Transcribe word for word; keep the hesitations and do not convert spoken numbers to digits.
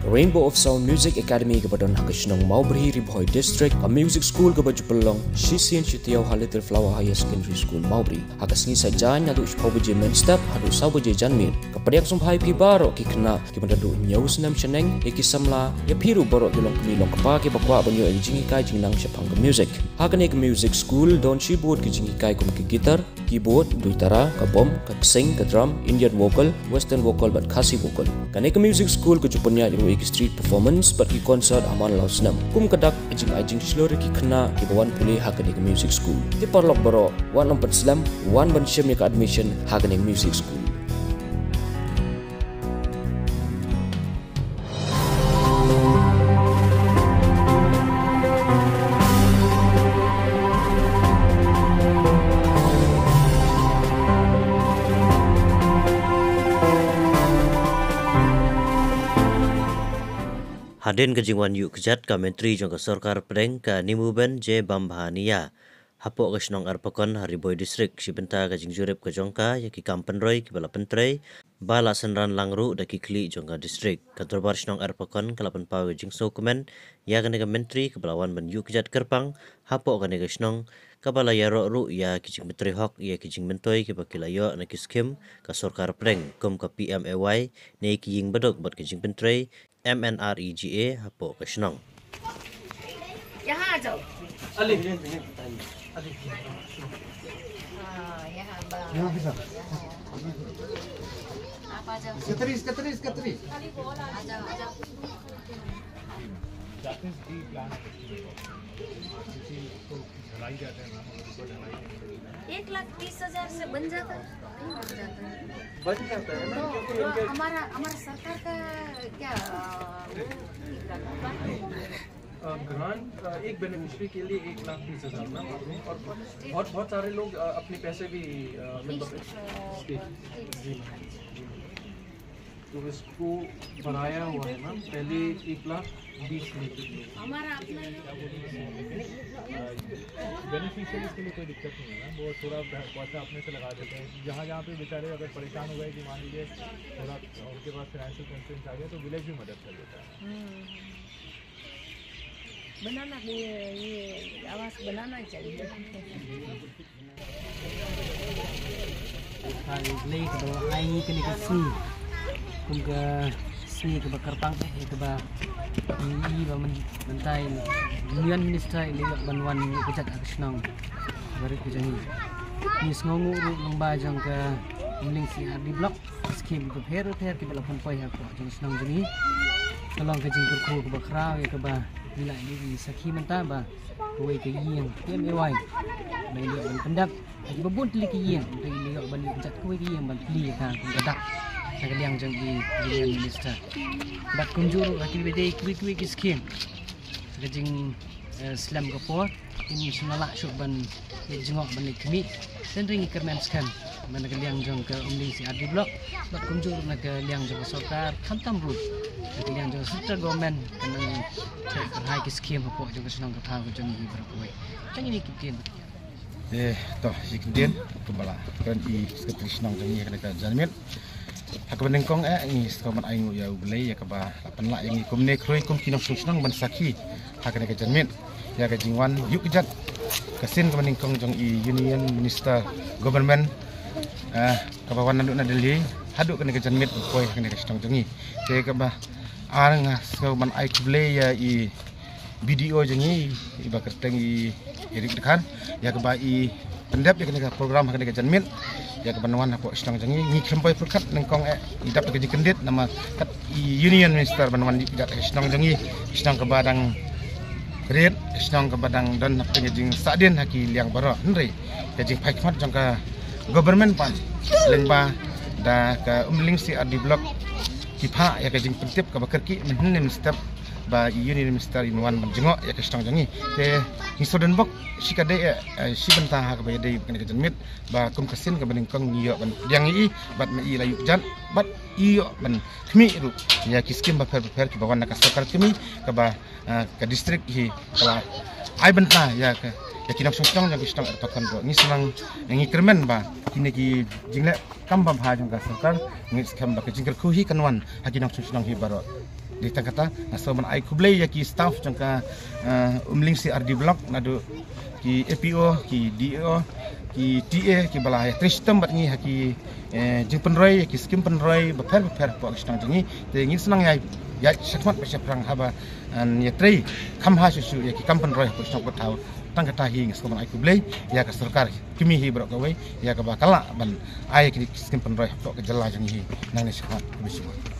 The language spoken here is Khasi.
Rainbow of Sound Music Academy kaba don ha ka shnong Mawbri, Ri Bhoi District, ka music school kaba ju pynlong shisien shi taïew ha Little Flower Higher Secondary School, Mawbri. Ha ka sngi Saitjaiñ naduh shiphew baje mynstep haduh saw baje janmiet. Ka pdiang sngewbha ïa phi baroh ki khynnah kiba naduh hynñiew snem shaneng, ïa ki samla, ïa phi ruh baroh ki longkmie longkpa kiba kwah ban ïoh ïa ka jinghikai jingnang shaphang ka music. Ha kane ka music school don shibun ki jinghikai kum ka guitar, keyboard, duitara, ka bom, ka ksing, ka drum, Indian vocal, western vocal bad Khasi vocal. Kane ka music school ka ju pynïaid ruh ïa ki street performance bad ki concert ha man la u snem. Kum ka dak ka jingai jingshlur ïa ki khynnah kiba wan pule ha kane ka music school. Te paralok baroh, wat nym pat slem, wan ban shim ïa ka admission ha kane ka music school. Hadien ka jingwan ïuh kjat ka Myntri jong ka Sorkar Pdeng, ka Nimuben J Bambhania, hapoh ka shnong Erpakon ha Ri Bhoi District, shi bynta ka jingjurip ka jong ka ïa ki kam pynroi kiba la pyntrei, ba la synran lang ruh da ki khlieh jong ka district. Ka Dorbar Shnong Erpakon ka la pynpaw ka jingsngewkmen ïa kane ka Myntri kaba la wan ban ïuh kjat kyrpang hapoh kane ka shnong, kaba la ïaroh ruh ïa ki jingpyntrei hok ïa ki jingmyntoi kiba ki la ïoh na ki skhim ka Sorkar Pdeng kum ka P M A Y, ne ki ïing baduk bad ki jingpyntrei M N R E G A hapoh ka shnong. यहाँ आ जाओ। अली। हाँ, यहाँ बा-, यहाँ पे सर। आप आ जाओ। इसके तरी, इसके तरी, इसके तरी। आ जाओ, आ जाओ। एक लाख तीस हजार से बन जाता है? बन जाता है ना, तो क्योंकि इनके हमारा, हमारा सरकार का क्या, अ, वो अ, ग्रांट, अ, एक बेनिफिशियरी के लिए एक लाख तीस हजार ना, और बहुत, बहुत सारे लोग, अ, अपने पैसे भी, अ, मतलब, जी, जी। तो इसको बढ़ाया हुआ है ना, पहले एक लाख बीस लेते थे। हमारा अपना ही। बेनिफिशियरीज के लिए कोई दिक्कत नहीं है ना, वो थोड़ा पैसा अपने से लगा देते हैं। जहाँ जहाँ पे बेचारे अगर परेशान हो गए कि मान लीजिए थोड़ा उनके पास फाइनेंशियल कंस्ट्रेंट आ गया, तो विलेज भी मदद कर देता है। हम्म। बनाना, ये, ये आवास बनाना चाहिए। Ai, lei kaba ai ngi kane ka sngi kum ka sngi kaba kyrpang, eh, kaba i ba mynta i Union Minister i lei ban wan ïuh kjat ha ka shnong barit ka jong ngi. Ngi sngewnguh ruh lyngba jong ka Umling C R D Block, skim bapher bapher kiba la pynpoi ha ka jong shnong jong ngi. Ka long ka jingkyrkhu kaba khraw ïa kaba ngi la ïohi sakhi mynta ba kawei ka ïing P M A Y ba ngi la ïoh ban pyndep ha kiba bun tylli ki ïing, ba ngi la ïoh ban ïoh jat kawei ka ïing ban plie ïa ka kum ka dak na ka liang jong i Union Minister. Bad kumjuh ruh ha kiba dei kiwei kiwei ki skim ha ka jing, eh, slem ka por. Ngi shim la lah shuh ban leit jngoh ban leit khmih. Hynrei ngi kyrmen skhem ba na ka liang jong ka Umling C R D Block bad kumjuh ruh na ka liang jong ka sorkar, khamtam ruh na ka liang jong ka central government, kan nang theh kyrhai ki skim hapoh jong ka shnong ka thaw ka jong ngi baroh kawei. Tang ine ki ktien. Eh, to, shi kyntien kumba la kren i Secretary Shnong jong ngi ha kane ka janmiet. Ha kaba nyngkong, eh, ngi sngewbha ban ainguh ïa U Blei ïa kaba la pynlah ïa ngi kumne khrui kum ki nongshong shnong ban sakhi ha kane ka janmiet ïa ka jingwan ïuh kjat ka sien kaba nyngkong jong i Union Minister Government, eh, kaba wan naduh na Delhi haduh kane ka janmiet ban poi ha kane ka shnong jong ngi. Te kaba ar, nga sngewbha ban ai khublei ïa i B D O jong ngi, i ba kyrteng i Eric Dkhar, ïa kaba i pyndep ïa kane ka program ha kane ka janmiet ïa kaba wan hapoh shnong jong ngi. Ngi khlem poi pyrkhat nyngkong, eh, i dap ka jingkyndit namar kat i Union Minister ban wan ïuh kjat ha shnong jong ngi, shnong kaba dang rit, shnong kaba dang don hapdeng ka jingsahdien ha ki liang baroh. Hynrei ka jingphai khmat jong ka government pat lyngba da ka Umling C R D Block ki phah ïa ka jingpyntip kaba kyrkieh mynhynnin mynstep ba i Union Minister in wan ban jngoh ïa ka shnong jong ngi. Te ngi sngewdon bok shikatdei, eh, shi bynta ha kaba ïadei bad kane ka janmiet ba kum ka sien kaba nyngkong ngi ïoh ban pdiang ïa i bad ma i la ïuh kjat bad i ïoh ban khmih ruh ïa ki skim bapher bapher kiba wan na ka sorkar kmie kaba, eh, ka district hi ka la ai bynta ïa ka, ïa ki nongshong shnong jong ki shnong Erpakon ruh. Ngi sngewbha, ngi kyrmen ba kine ki jingleh kam babha jong ka sorkar, ngi skhem ba ka jingkyrkhu hi kan wan ha ki nongshong shnong hi baroh. Dei tang kata nga sngewbha ban ai khublei ïa ki staff jong ka Umling C R D block, naduh ki A P O, ki D A O, ki T A, ki ba la ïatrei shitom bad ngi ha ki jingpynroi ïa ki skim pynroi bapher bapher hapoh ka shnong jong ngi. Te ngi shnong ïa ïa shakhmat ba shaphrang haba ïatrei kham ha shuh shuh ïa ki kam pynroi hapoh shnong hapoh thaw. Tang kata hi nga sngewbha ban ai khublei ïa ka sorkar kmie hi baroh kawei ïa kaba ka lah ban ai ki skim pynroi hapoh ka jylla jong ngi hi nangne shakhmat. Khublei shibun.